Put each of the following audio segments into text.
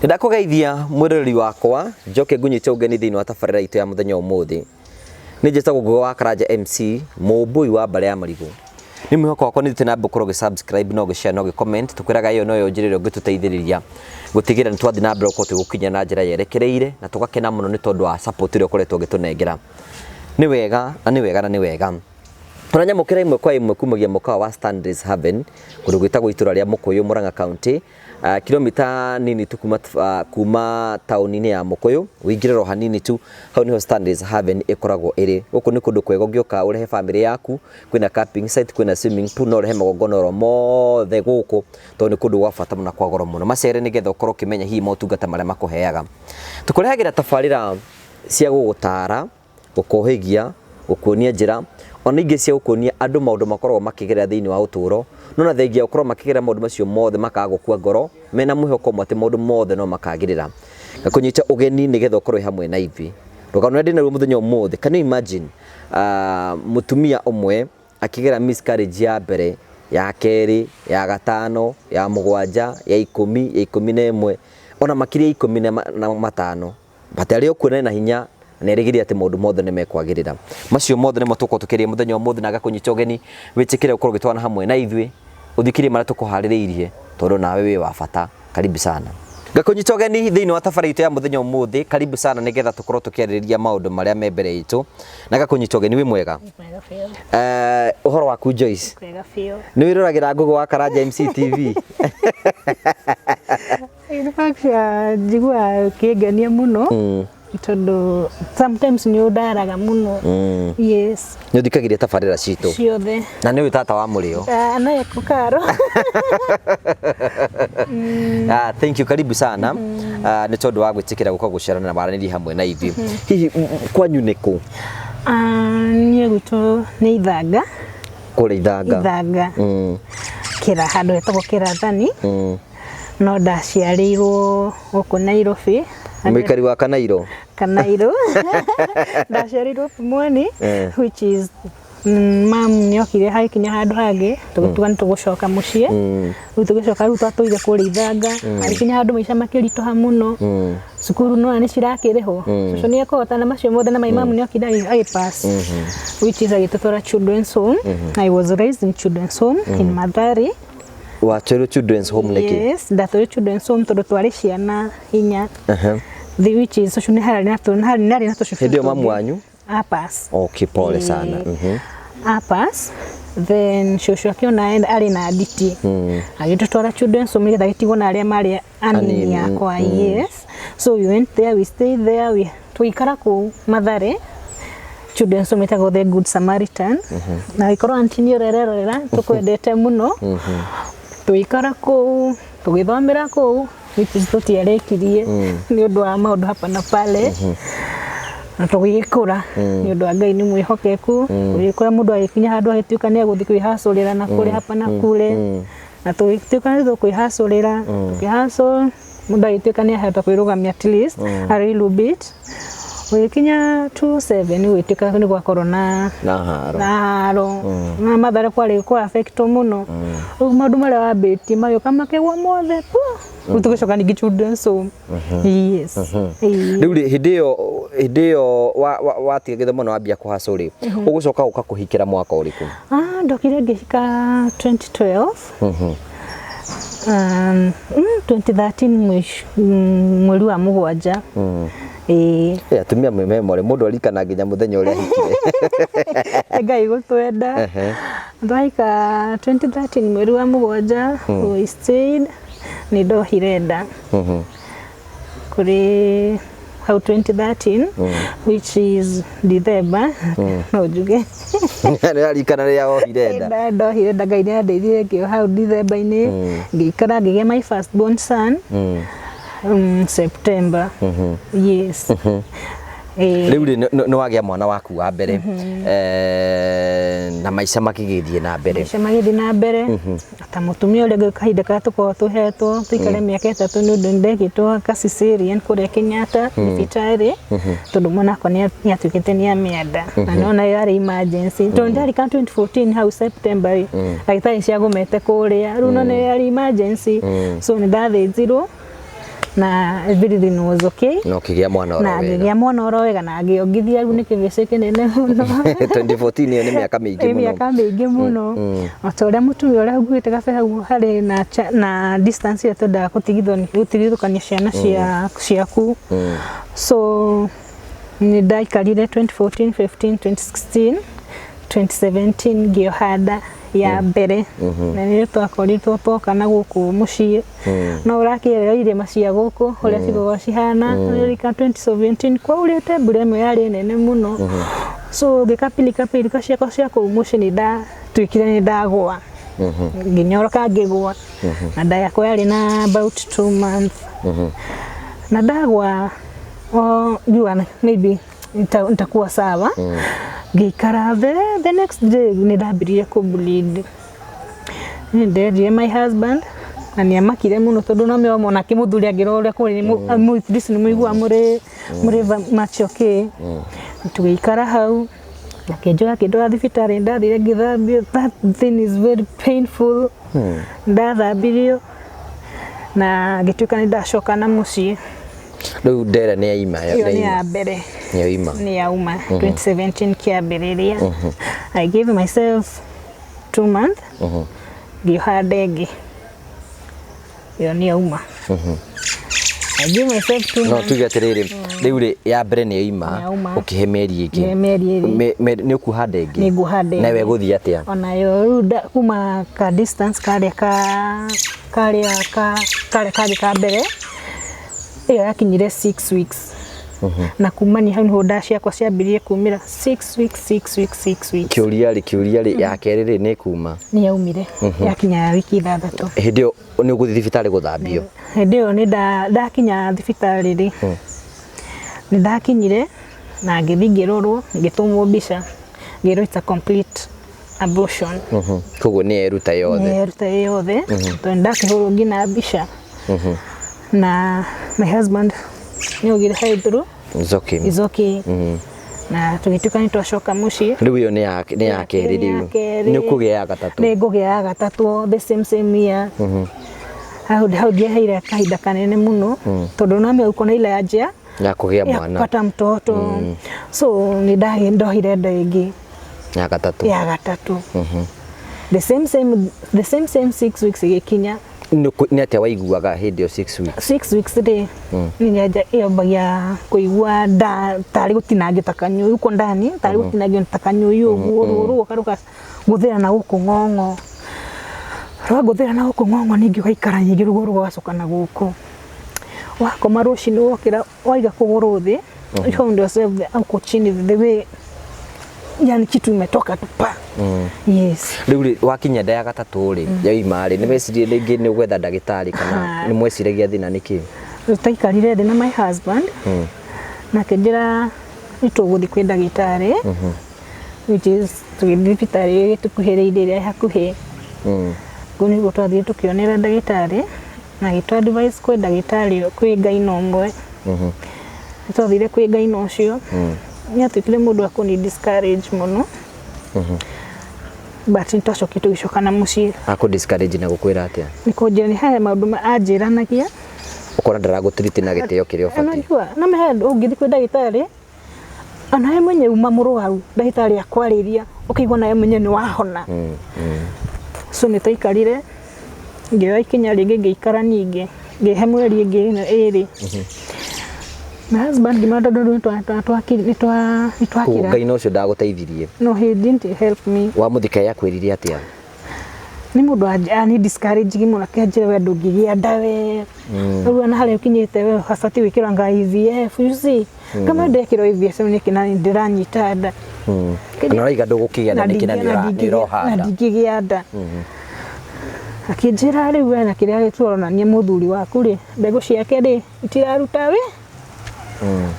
Nĩndakũgeithia mwĩroreri wakwa, njoke ngũnyite ũgeni thĩinĩ wa tabarĩra itũ ya mũthenya ũmũthĩ. Nĩ njĩtagwo Ngũgĩ wa Karanja MC, mũmbũi wa mbarĩ ya marigũ. Nĩ mwĩhoko wakwa nĩ thiĩte na mbere gũkorwo ũgĩ subscribe na ũgĩ share na ũgĩ comment, tũkwĩraga ĩyo noyo njĩra ĩrĩa ũngĩtũteithĩrĩria gũtigĩrĩra nĩ twathiĩ na mbere gũkorwo tũgĩgũkinyĩra na njĩra yerekereire na tũgakena mũno nĩ tondũ wa support ĩrĩa ũkoretwo ũgĩtũnengera. Nĩ wega na nĩ wega na nĩ wega. Tũranyamũkĩra ĩmwe kwa ĩmwe kumagia mũkawa wa Stanley's Haven kũndũ gwĩtagwo itũra rĩa Mũkũyũ, Murang'a County, kilomita nini tu kuma taũni-inĩ ya Mũkũyũ, ũingĩre oro hanini tu, hau nĩho Stanley's Haven ĩkoragwo ĩrĩ. Gũkũ nĩ kũndũ kwega ũngĩũka ũrehe bamĩrĩ yaku, kwĩna camping site, kwĩna swimming pool, no ũrehe magongona oro mothe gũkũ tondũ nĩ kũndũ gwa bata mũno na kwa goro mũno. Macere nĩgetha ũkorwo ũkĩmenya hihi motungata marĩa makũheaga. Tũkũrehagĩra tabarĩra cia gũgũtara, gũkũhĩgia, gũkuonia njĩra, ona ingĩ cia gũkuonia andũ maũndũ makoragwo makĩgerera thĩinĩ wa ũtũũro, no na thengia gũkorwo makĩgerera maũndũ macio mothe makaga gũkua ngoro, mena mwĩhoko ũmwe atĩ maũndũ mothe no makagĩrĩra. Ngakũnyita ũgeni nĩgetha ũkorwo wĩ hamwe na ithuĩ. Rũgano rũrĩa ndĩnaruo mũthenya ũmũthĩ, can you imagine, mũtumia ũmwe akĩgera miscarriage ya mbere, ya kerĩ, ya gatano, ya mũgwanja, ya 10, ya 11, ona makĩria ya 15. But arĩ o kuo na ena hinya na erĩgĩrĩire atĩ maũndũ mothe nĩ mekwagĩrĩra. Macio mothe nĩmo tũgũkorwo tũkĩaria mũthenya wa ũmũthĩ na ngakũnyita ũgeni wĩtĩkĩre gũkorwo ũgĩtwarana hamwe na ithuĩ, ũthikĩrĩrie marĩa tũkũharĩrĩirie tondũ nawe wĩ wa bata. Karibu sana. Ngakũnyita ũgeni thĩinĩ wa tabarĩra itũ ya mũthenya ũmũthĩ, karibu sana nĩgetha tũkorwo tũkĩarĩrĩria maũndũ marĩa me mbere itũ. Na ngakũnyita ũgeni wĩ mwega. Mwega biũ. Ũhoro waku Joyce? Mwega biũ. Nĩ wĩroragĩra Ngũgũ wa Karanja MC TV? In fact, njiguaga ũkĩngenia mũno tondũ sometimes nĩ ũndaraga mũno. Yes. Nĩ ũthikagĩrĩria tabarĩra citũ? Ciothe. Na nĩ ũĩ tata wa mũrĩo? Ah, no karo. Ah, thank you, karibu sana. Ah, nĩ tondũ wa gwĩtĩkĩra gũka gũcerana na waranĩrie hamwe na ithuĩ. Hihi kwanyu nĩ kũ? Ah, niĩ gwitũ nĩ Ithanga. Kũrĩa Ithanga? Ithanga. Kĩra handũ hetagwo Kĩrathani. No ndaciarĩirwo gũkũ Nairobi. Mũikari wa Kanairo? Kanairo. Ndaciarĩirwo Pumwani, which is mam nĩokire hagĩkinya handũ hangĩ tũgĩtuga nĩ tũgũcoka mũciĩ. Rĩu tũgĩcoka rĩu twatũire kũrĩa Ithanga. Hagĩkinya handũ maica makĩritũha mũno. Cukuru nĩwona nĩ cirakĩrĩhwo. Cũcũ nĩ ekũhota na macio mothe na my mom nĩokire agĩ pass. Which is agĩtũtwara children's home. I was raised in children's home in Mathari. Watwarirwo children's home nĩkĩ? Yes, ndatwarirwo children's home tondũ twarĩ ciana inya. The which is cũcũ nĩ harĩ na harĩ na tũcũcũ. Hĩndĩ ĩyo mamu wanyu? A pass. Okay, pole sana. A pass. Then cũcũ akĩona arĩ na nditi. Agĩtũtwara children's home nĩgetha agĩtigwo na arĩa marĩ anini akwa. Yes. So we went there, we stayed there, we tũgĩikara kũu Mathare. Children's home ĩtagwo The Good Samaritan. Na gĩkorwo auntie nĩ ũrererorera tũkwendete mũno. Tũgĩikara kũu, tũgĩthomera kũu, which is tũtiarĩkirie nĩ ũndũ wa maũndũ hapa na pale. Na tũgĩgĩkũra nĩ ũndũ wa Ngai nĩ mwĩhokeku. Tũgĩkũra mũndũ agĩkinya handũ agĩtuĩka nĩ egũthiĩ kwĩhacũrĩra na kũrĩ hapa na kule. Na tũgĩtuĩka nĩ tũkwĩhacũrĩra, tũkĩhacũ mũndũ agĩtuĩka nĩ ahota kwĩrũgamia at least a little bit. Gũgĩkinya 27 gũgĩtuĩka nĩ gwakorwo na Na haro. Na haro. Na Mathare kwarĩ kwa affect mũno. Rĩu maũndũ marĩa wambĩtie magĩũka makĩgwa mothe. Rĩu tũgĩcoka ningĩ children's home. Yes. Rĩu rĩ, hĩndĩ ĩyo watiga gĩthomo na wambia kũhacũ rĩ, ũgũcoka gũka kũhikĩra mwaka ũrĩkũ? Ah, ndokire ngĩhika 2012. 2013 mweri wa mũgwanja. Ĩĩ. Eh, atumia mwĩ memory, mũndũ arikana nginya mũthenya ũrĩa ahikire. Ngai gũtwenda. Twahika 2013 mweri wa mũgwanja, we stayed, nĩ ndohire nda. Kũrĩ hau 2013, which is December, no njuge. Nĩ arikana rĩrĩa wohire nda? Ndohire nda, Ngai nĩ andeithirie ngĩoha hau December-inĩ, ngĩikara ngĩgĩa my first born son September. Yes. Rĩu rĩ, nĩ wagĩa mwana waku wa mbere, na maica makĩgĩthiĩ na mbere. Maica magĩthiĩ na mbere ta mũtumia ũrĩa ũngĩ, kahinda karĩa tũkoragwo tũhetwo tũikare mĩaka 3 nĩ ũndũ nĩndekĩtwo ka cesarean kũrĩa Kenyatta thibitarĩ tondũ mwana wakwa nĩ atuĩkĩte nĩ amĩanda na nona yarĩ emergency tondũ ndarika 2014 hau September rĩ, ndagĩtarĩ ciagomete kũrĩa, rĩu nona yarĩ emergency, so nĩ ndathĩnjirwo. Na everything was okay. Na ũkĩgĩa mwana oro Na wega. ngĩgĩa mwana oro wega na ngĩongithia. Rĩu nĩ kĩvĩcĩ kĩnene mũno. 2014 ĩyo nĩ mĩaka mĩingĩ Nĩ mũno. Mĩaka mĩingĩ mũno. O ta ũrĩa mũtumia ũrĩa nguĩte kabere hau harĩ na na distance ĩrĩa twendaga gũtigithũkania ciana ciaku. So nĩ ndaikarire 2014, 15, 2016, 2017 ngĩoha nda ya mbere, na nĩ twakorirwo twoka na gũkũ mũciĩ. No ũrakĩerera irĩma cia gũkũ ũrĩa cikoragwo cihana. Rika 2017 kwaurĩte mbura ĩmwe yarĩ nene mũno, so ngĩka pilika pilika ciakwa cia kũu mũciĩ, nĩ ndatuĩkire nĩ ndagwa, ngĩnyoroka ngĩgwa, na nda yakwa yarĩ na about 2 months. Na ndagwa o ngiuga maybe nitakuwa sawa. Ngĩikara the next day nĩ ndambirie kũ bleed. Nĩ nderire my husband na nĩ amakire mũno tondũ no me onake mũthuri angĩrora ũrĩa kũrĩ nĩ mũigua mũrĩ much okay. Tũgĩikara hau, akĩnjoya akĩndwara thibitarĩ. Ndathire ngĩthambio. That thing is very painful. Ndathambirio na ngĩtuĩka nĩ ndacoka na mũciĩ. Rĩu ndera nĩ yaima? Ĩyo nĩ ya mbere. Nĩ yaima. Nĩ yauma 2017 kĩambĩrĩria. I gave myself 2 months, ngĩoha nda ĩngĩ. Ĩyo nĩ yauma. I gave myself two No months. tuge atĩrĩrĩ, rĩu rĩ, ya mbere nĩ yaima. Yauma. Ũkĩhe mĩeri ĩngĩ. Nĩ mĩeri ĩrĩ. Nĩ ũkuoha nda ĩngĩ? Nĩ nguoha nda Nawe ĩngĩ. gũthiĩ atĩa? Onayo rĩu kuma ka distance karĩa ka karĩa ka karĩa kangĩ ka mbere, ĩyo yakinyire 6 weeks, na kumania hau nĩho nda ciakwa ciambirie kumĩra 6 weeks, 6 weeks, 6 weeks. Kĩũria rĩ, ya kerĩ rĩ, nĩ kuma? Nĩ yaumire yakinya wiki 6. Hĩndĩ ĩyo nĩ ũgũthiĩ thibitarĩ gũthambio? Hĩndĩ ĩyo nĩ ndakinya thibitarĩ rĩ, nĩ ndakinyire na ngĩthiĩ ngĩrorwo, ngĩtũmwo mbica, ngĩrwo it's a complete abortion. Koguo nĩ yeruta yothe? Nĩ yeruta ĩ yothe, tondũ nĩ ndakĩhũrwo nginya mbica na my husband nĩ augire haithũrũ. It's okay. Is okay. Na tũgĩtuĩka nĩ twacoka mũciĩ. Rĩu ĩyo nĩ ya kerĩ. Nĩ ya Rĩu kerĩ. nĩ ũkũgĩa ya gatatũ? Nĩ ngũgĩa ya gatatũ the same same year. Hau ndiaheire kahinda kanene mũno tondũ name uko na ile haja ya kũgĩa ya mwana. kupata mtoto. So nĩ ndohire nda ĩngĩ. Ya gatatũ. Ya gatatũ, the same same 6 weeks ĩgĩkinya. Nĩ atĩa waiguaga hĩndĩ ĩyo 6 weeks? 6 weeks rĩ, nĩ nyanja ĩyambagia kũigua nda tarĩ gũtinangio ta kanyũi uko ndani, tarĩ gũtinangio ta kanyũi ũguo, ruo ruoka rũgagũthĩra na gũkũ ng'ong'o, rwagũthĩra na gũkũ ng'ong'o, ningĩ ũgaikara nyingĩ ruo rũgacoka na gũkũ. Wakoma rũcinĩ wokĩra waiga kũgũrũ thĩ, you found yourself uko chini, the way yani kitu imetoka tu pa. Yes. Rĩu rĩ, wakinya nda ya gatatũ rĩ, yaima rĩ, nĩ wecirie rĩngĩ nĩ ũgwetha ndagĩtarĩ kana nĩ mweciragia thĩna nĩ kĩ? Tũtaikarire thĩ na my husband na akĩnjĩra nĩ tũgũthiĩ kwĩ ndagĩtarĩ, which is tũgĩthiĩ thibitarĩ ĩtũkuhĩrĩirie, ĩrĩa ĩ hakuhĩ. Kũu nĩguo twathire tũkĩonera ndagĩtarĩ na agĩtũ advise kwĩ ndagĩtarĩ, kwĩ ngaino ũmwe. Nĩ twathire kwĩ ngaino ũcio, nĩ atuĩkire mũndũ wa kũni discourage mũno, but nĩ twacokire tũgĩcoka na mũciĩ. Akũ discourage na gũkwĩra atĩa? Nĩ kũnjĩra nĩ harĩa maũndũ anjĩranagia. Ũkona ndaragũtiriti na gĩtĩo kĩrĩa ũbatiĩ. Unajua no mehe ũngĩthiĩ kwĩ ndagĩtarĩ ona we mwenyewe uma mũrwaru, ndagĩtarĩ akwarĩria ũkaigua nawe mwenyewe nĩ wahona. So nĩ twaikarire, ngĩoya ikinya rĩngĩ, ngĩikara ningĩ, ngĩhe mweri ĩngĩ ĩno ĩrĩ my husband, ngĩmwĩra tondũ nĩ Koguo twakira. Ngai ũcio ndagũteithirie? No, he didn't help me. Wamũthika yakwĩrire atĩa? Nĩ mũndũ ani discourage mũno, akĩnjĩra we ndũngĩgĩa nda we, rĩu ona harĩa ũkinyĩte we habatiĩ gwĩkĩrwo anga IVF. You see, kama ndekĩrwo IVF nĩkĩ na ndĩranyita nda? Na ũraiga ndũgũkĩgĩa nda nĩkĩ na nĩ ũroha na nda? Ndingĩgĩa nda. Akĩnjĩra rĩu we na kĩrĩa tũronania mũthuri waku rĩ, mbegũ ciake rĩ itiraruta wĩ.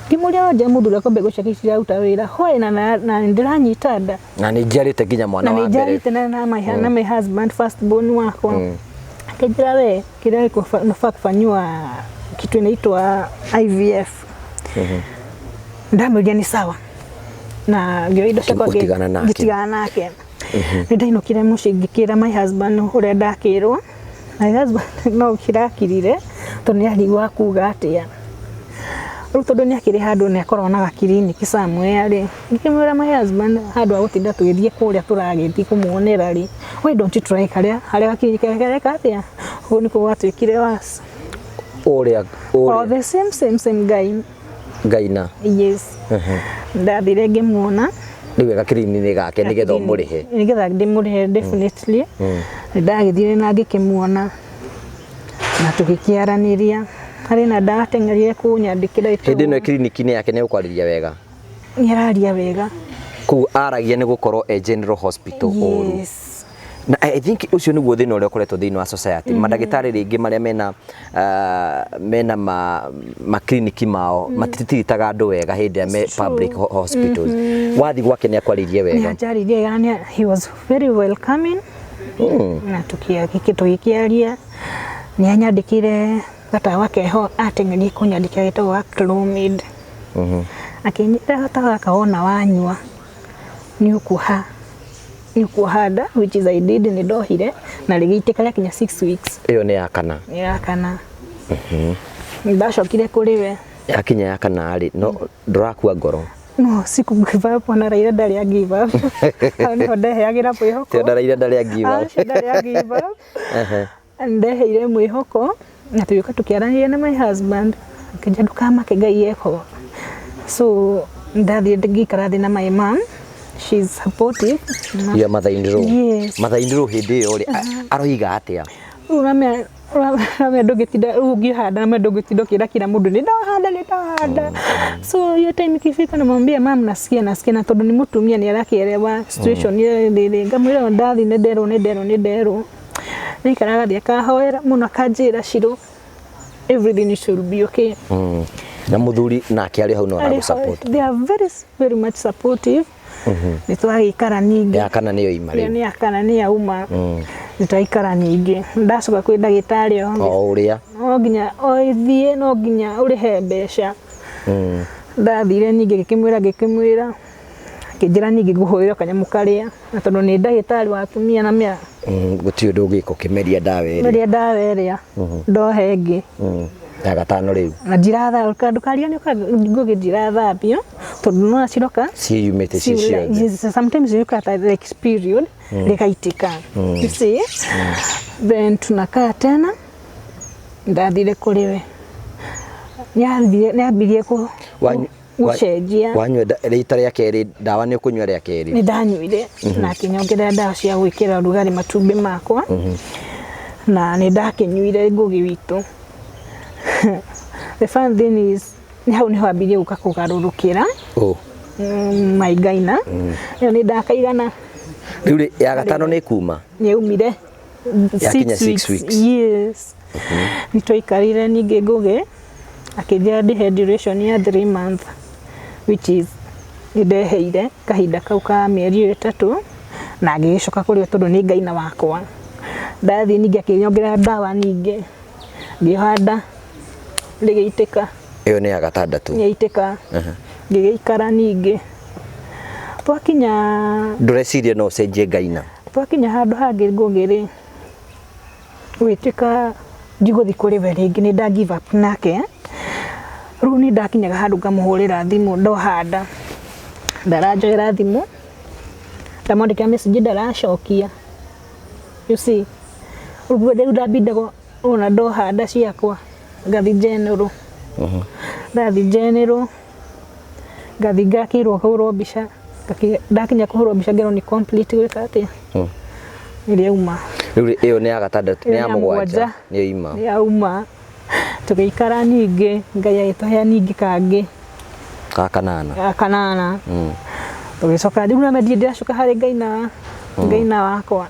Ngĩmũria wanja mũthuri wakwa mbegũ ciake itiraruta wĩra why na ndĩranyita nda? Na nĩ njiarĩte nginya mwana Na wa nĩ mbere. njiarĩte na my husband, first born wakwa. Akĩnjĩra we kĩrĩa unafaa kufanyiwa kitu inaitwa IVF. Ndamwĩria nĩ sawa na ngĩoya indo ciakwa Ũtigana nake. Ngĩtigana nake. Nĩ ndainũkire mũciĩ, ngĩkĩra my husband ũrĩa ndakĩrwo. My husband no kĩrakirire. Tondũ nĩ arigwo kuga atĩa. Rĩu tondũ nĩ akĩrĩ handũ nĩ akoragwo na gakiriniki somewhere rĩ, ngĩkĩmwĩra my husband handũ ha gũtinda tũgĩthiĩ kũrĩa tũragĩthiĩ kũmuonera rĩ, why don't you try karĩa harĩa gakiriniki kareka atĩa? Ũguo nĩkuo gwatuĩkire worse. Ũrĩa O ũrĩa the same same same guy. Ngaina. Yes. Ndathire ngĩmuona. Rĩu gakiriniki gake nĩgetha ũmũrĩhe. Nĩgetha ndĩmũrĩhe, definitely. Nĩndagĩthire na ngĩkĩmuona na tũgĩkĩaranĩria. Harĩ na ndawa ateng'erire kũnyandĩkĩra. Hĩndĩ ĩno kiriniki-inĩ yake nĩ ũkwarĩria wega? Nĩ araria wega. Koguo aragia nĩ gũkorwo e general hospital ũru. Yes. Na I think ũcio nĩguo thĩna ũrĩa ũkoretwo thĩinĩ wa society. Mandagĩtarĩ rĩngĩ marĩa mena mena ma clinic mao matitiritaga andũ wega hĩndĩ ĩrĩa me public hospitals. Wathiĩ gwake nĩ akwarĩirie Nĩ wega? anjarĩirie wega na he was very welcoming na tũgĩkĩaria. Nĩ anyandĩkĩire gatawa keho ateng'erie kũnyandĩkĩra getagwo ga Clomid. Akĩnjĩra gatawa gaka wona wanyua nĩ ũkuoha, nĩ ũkuoha nda, which is I did. Nĩ ndohire na rĩgĩitĩka rĩakinya 6 weeks. Ĩyo nĩ ya kana? Nĩ ya kana. Ndacokire kũrĩ we. Yakinya ya kana rĩ, no ndũrakua ngoro? No siku give up, ona Raila ndarĩ a give up. Hau nĩho ndeheagĩra mwĩhoko. Tio ndaraira ndarĩ a give up. Acio ndarĩ a give up. Ndeheire mwĩhoko na tũgĩũka tũkĩaranĩria na my husband, akĩnjĩra ndũkamake, Ngai eho. So ndathiĩ ngĩikara thĩ na my mom, she's supportive. Ya mother in law? Yes. Mother in law hĩndĩ ĩyo rĩ, aroiga atĩa? Rĩu ũramenya ndũngĩtinda rĩu ũngĩhanda na ndũngĩtinda ũkĩra kila mũndũ nĩ ndahanda, nĩ ndahanda. So hiyo time ikifika namwambia, "Mam, nasikia, nasikia," na tondũ nĩ mũtumia nĩ arakĩelewa situation ĩyo rĩrĩ, ngamwĩra ndathi nĩ nderwo, nĩ nderwo, nĩ nderwo. Nĩaikaraga agathiĩ akahoera mũno, akanjĩra, "Shiro, everything should be okay." Na mũthuri nake arĩ hau no aragũ support? They are very very much supportive. Nĩ twagĩikara ningĩ. Ya kana nĩyo ima Ĩyo rĩu? Nĩ ya kana, nĩ yauma. Nĩ twaikara ningĩ, ndacoka kwĩ ndagĩtarĩ o O ũrĩa no nginya o ĩthiĩ, no nginya ũrĩhe mbeca. Ndathire ningĩ ngĩkĩmwĩra, ngĩkĩmwĩra, akĩnjĩra ningĩ ngũhũrĩra kanyamũ karĩa, na tondũ nĩ ndagĩtarĩ wa atumia na mĩa Gũtirĩ ũndũ ũngĩka ũkĩmeria ndawa ĩrĩa. Meria ndawa ĩrĩa ndohe ĩngĩ. Ya gatano rĩu. Na ndiratha, ndũkarigane ngũgĩ, ndirathambio tondũ no ciroka ciĩyumĩte ciĩ ciothe. Yes, sometimes you got like period rĩgaitika, you see. Then tunakaa tena, ndathire kũrĩ we, nĩambirie gũcenjia. Wanyua rita rĩa kerĩ ndawa, nĩ ũkũnyua rĩa kerĩ? Nĩ ndanyuire na akĩnyongerera ndawa cia gwĩkĩra ũrugarĩ matumbĩ makwa na nĩ ndakĩnyuire. Ngũgĩ witũ, the fun thing is nĩ hau nĩho ambirie gũka kũgarũrũkĩra. Oh. Maingaina ĩyo nĩ ndakaigana. Rĩu rĩ, ya gatano nĩ kuma? Nĩ yaumire. Yakinya 6 weeks. Yes. Nĩ twaikarire ningĩ, Ngũgĩ akĩnjĩra ndĩhe duration ya 3 month, which is nĩ ndeheire kahinda kau ka mĩeri ĩyo 3 na ngĩgĩcoka kũrĩ we tondũ nĩ ngaina wakwa. Ndathiĩ ningĩ akĩnyongerera ndawa, ningĩ ngĩoha nda, rĩgĩitĩka. Ĩyo nĩ ya gatandatũ? Nĩyaitĩka. Ngĩgĩikara ningĩ, twakinya Ndũreciria no ũcenjie ngaina? Twakinya handũ hangĩ, Ngũgĩ rĩ, gwĩtĩka ndigũthiĩ kũrĩ we rĩngĩ, nĩ nda give up nake. Rĩu nĩ ndakinyaga handũ ngamũhũrĩra thimũ, ndoha nda, ndaranjoera thimũ, ndamwandĩkĩra message ndaracokia, you see. Rĩu ndambindaga ona ndoha nda ciakwa ngathi general, ndathi general ngathi ngakĩrwo hũrwo mbica. Ndakinya kũhũrwo mbica ngerwo nĩ complete, gwĩka atĩa, ĩrĩa Rĩu rĩ, ĩyo nĩ ya gatandatũ? Nĩ Ĩyo ya nĩ ya mũgwanja? mũgwanja. Nĩyo ima? Yauma. Tũgĩikara ningĩ, Ngai agĩtũhe ningĩ kangĩ. Ga kanana? Ga kanana. Tũgĩcoka rĩu na ndirĩ ndĩracoka harĩ ngaina, ngaina wakwa.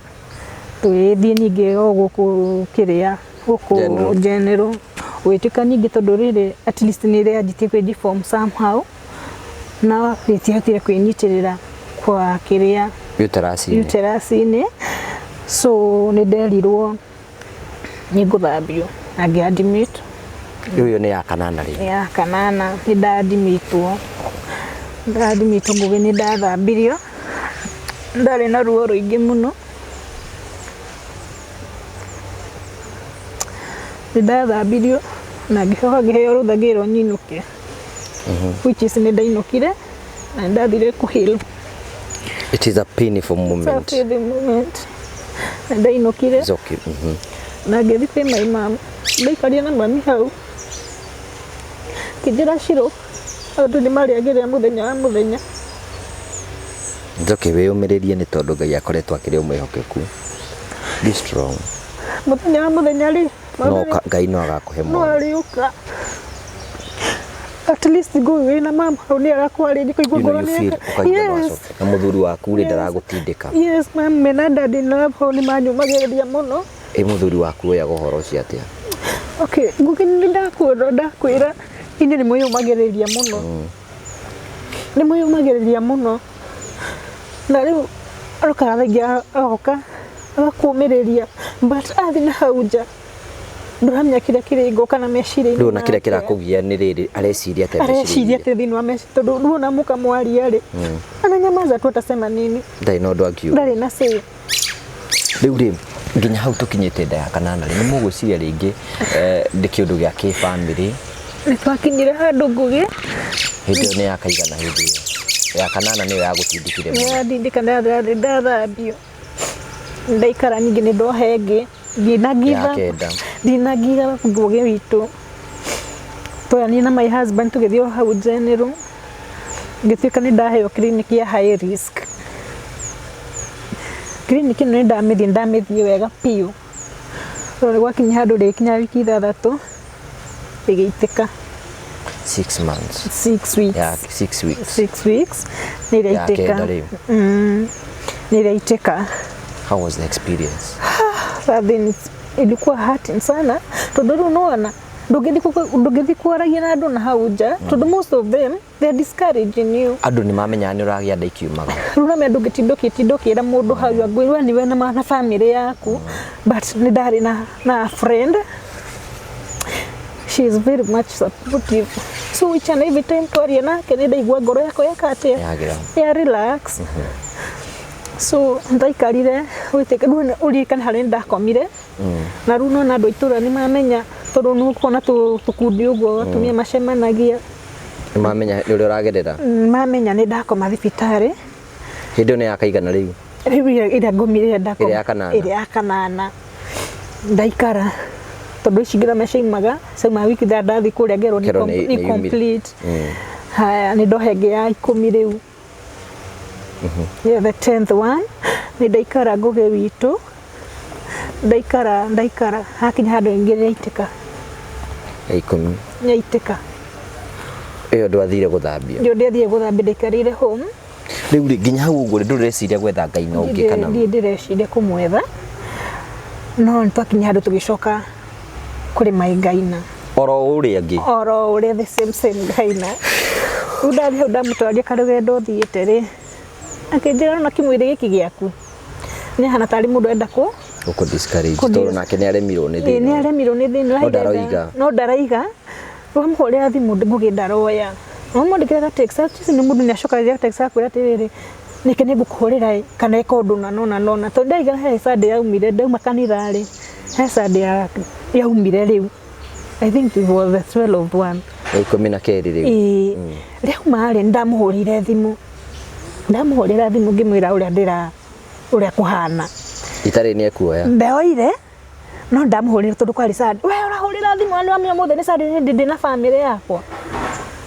Tũgĩthiĩ ningĩ o gũkũ kĩrĩa gũkũ General. General gwĩtĩka ningĩ tondũ rĩrĩ at least nĩ rĩanjĩtie kwĩ form somehow, no rĩtiahotire kwĩnyitĩrĩra kwa kĩrĩa uterus-inĩ. Uterus-inĩ. So nĩ nderirwo nĩ ngũthambio na ngĩ admit. Rĩu ĩyo nĩ ya kanana rĩu? Ya kanana. Nĩ ndadimitwo, ndadimitwo, Ngũgĩ, nĩ ndathambirio, ndarĩ na ruo rũingĩ mũno. Nĩ ndathambirio. Na ngĩcoka ngĩheo rũtha ngĩrwo nyinũke, which is nĩ ndainũkire na nĩ ndathire kũheal. It is a painful It's a moment. painful moment. Na ndainũkire It's okay. Na ngĩthiĩ kwĩ my mom, ndaikarire na mami hau, kĩnjĩra Shiro andũ nĩ marĩagĩrĩra mũthenya wa mũthenya. It's okay, wĩyũmĩrĩrie nĩ tondũ Ngai akoretwo akĩrĩ o mwĩhokeku. Be strong. Mũthenya wa mũthenya rĩ, No maũndũ Ngai no agakũhe no mwana. arĩũka. At least ngũĩ wĩna mama hau nĩ arakwarĩria kũigua You know ngoro you nĩ feel ũkaigua no Yes. acoke. Na mũthuri waku rĩ, Yes. ndaragũtindĩka? Yes, ma'am, mena daddy na hau nĩ manyũmagĩrĩria mũno. Ĩ mũthuri waku oyaga ũhoro ũcio atĩa? Okay, Ngugi, nĩ ndakwĩra, ndakwĩra inyuĩ nĩ mwĩyũmagĩrĩria mũno, nĩ mwĩyũmagĩrĩria mũno, na rĩu arokaga thaa ingĩ agoka agakũmĩrĩria, but athiĩ na hau nja ndũramenya kĩrĩa kĩrĩ ngo kana meciria-inĩ Rĩu ona kĩrĩa make. kĩrakũgia nĩ rĩrĩ, areciria atĩa Areciria meciria-inĩ? atĩ thĩinĩ wa meciria, tondũ rĩu ona mũkamwaria rĩ, ananyamaza tu, atasema nini? Ndarĩ na ũndũ angiuga. Ndarĩ na say. Rĩu rĩ, nginya hau tũkinyĩte nda ya kanana rĩ, nĩ mũgwĩciria rĩngĩ nĩ kĩũndũ gĩa kĩbamĩrĩ? Nĩ twakinyire handũ, Ngugi. Hĩndĩ ĩyo nĩ yakaigana? Hĩndĩ ĩyo ya kanana nĩyo yagũtindĩkire mũno? Nĩyandindĩka, ndathambio, ndaikara ningĩ nĩ ndoha ĩngĩ, ndinagiva. Ya kenda. Ndinagiva, Ngugi witũ. Twoyanire na my husband, tũgĩthiĩ o hau general, ngĩtuĩka nĩ ndaheo clinic ya high risk. Clinic ĩno nĩ ndamĩthiĩ, ndamĩthiĩ wega biũ, no nĩ gwakinya handũ rĩkinya wiki 6 ĩgĩitĩka. 6 months? 6 weeks. Ya 6 weeks. 6 weeks nĩ Ya ĩraitĩka. kenda rĩu. Nĩ ĩraitĩka. How was the experience? Then ilikuwa hurting sana, tondũ rĩu nĩwona ndũngĩthiĩ kwaragia na andũ na hau nja, tondũ most of them, they are discouraging you. Andũ nĩ mamenyaga nĩ ũragĩa nda ikiumaga? Rĩu namenya ndũngĩtinda ũkĩtinda ũkĩra mũndũ hau angwĩrwo niwe na family yaku, but nĩ ndarĩ na friend, she is very much supportive, so each and every time twaria nake nĩ ndaigua ngoro yakwa yeka atĩa? Yagĩra. Ya relax. So ndaikarire wĩtĩke, rĩu ũririkane harĩa ndakomire, na rĩu nona andũ a itũũra nĩ mamenya, tondũ nĩ ũkuona tũkundi ũguo atumia macemanagia. Nĩ mamenya nĩ ũrĩa ũragerera? Mamenya nĩ ndakoma thibitarĩ. Hĩndĩ ĩyo nĩ yakaigana rĩu? Rĩu ĩrĩa ngomire, ĩrĩa ndakoma. Ĩrĩa ya kanana. Ĩrĩa ya kanana ndaikara, tondũ ici nginya ciaumaga ciaumaga wiki thaa ndathiĩ kũrĩa ngerwo nĩ Kerwo nĩ nĩ nĩ yumire. Complete. Haya, nĩ ndoha ĩngĩ ya 10 rĩu. Yeah, the 10th one nĩ ndaikara, Ngũgĩ witũ, ndaikara, ndaikara, hakinya handũ ĩngĩ nĩyaitĩka. Ya 10. Nĩyaitĩka. Ĩyo ndwathire gũthambio? Ndio ndiathire gũthambia, ndaikarire home. Rĩu rĩ, nginya hau ũguo rĩ, ndũreciria gwetha Ngai na ũngĩ kana? Ndiĩ ndĩreciria kũmwetha, no nĩ twakinya handũ tũgĩcoka kũrĩ my ngaina. Oro ũrĩa angĩ? Oro ũrĩa, the same same ngaina. Rĩu ndathiĩ hau, ndamũtwaria karũgendo thiĩte rĩ, akĩnjĩra ona kĩmwĩrĩ gĩkĩ gĩaku nĩ ahana tarĩ mũndũ enda kũ Gũkũ discourage. Tondũ nake nĩ aremirwo nĩ Ĩĩ, thĩna. nĩ aremirwo nĩ thĩna. No ndaroiga. No ndaraiga. Wamũhũrĩra thimũ, Ngũgĩ, ndaroya. Wamwandĩkĩra ga text, at least nĩ mũndũ nĩ acokagia text akwĩra atĩrĩrĩ, nĩkĩ nĩ ngũkũhũrĩra ĩ, kana ĩka ũndũ na nona nona, tondũ ndaiga he Sunday yaumire, ndauma kanitha rĩ, he Sunday yaumire rĩu, I think it was the 12th one. Ya 12 rĩu? Ĩĩ, rĩauma rĩ, ndamũhũrĩire thimũ, ndamũhũrĩra thimũ ngĩmwĩra ũrĩa ndĩra, ũrĩa kũhana. Itarĩ nĩ ekuoya? Ndeoire, no ndamũhũrĩra tondũ kwarĩ Sunday. We ũrahũrĩra thimũ na nĩwamenya ũmũthĩ nĩ Sunday, nĩ ndĩ na bamĩrĩ yakwa.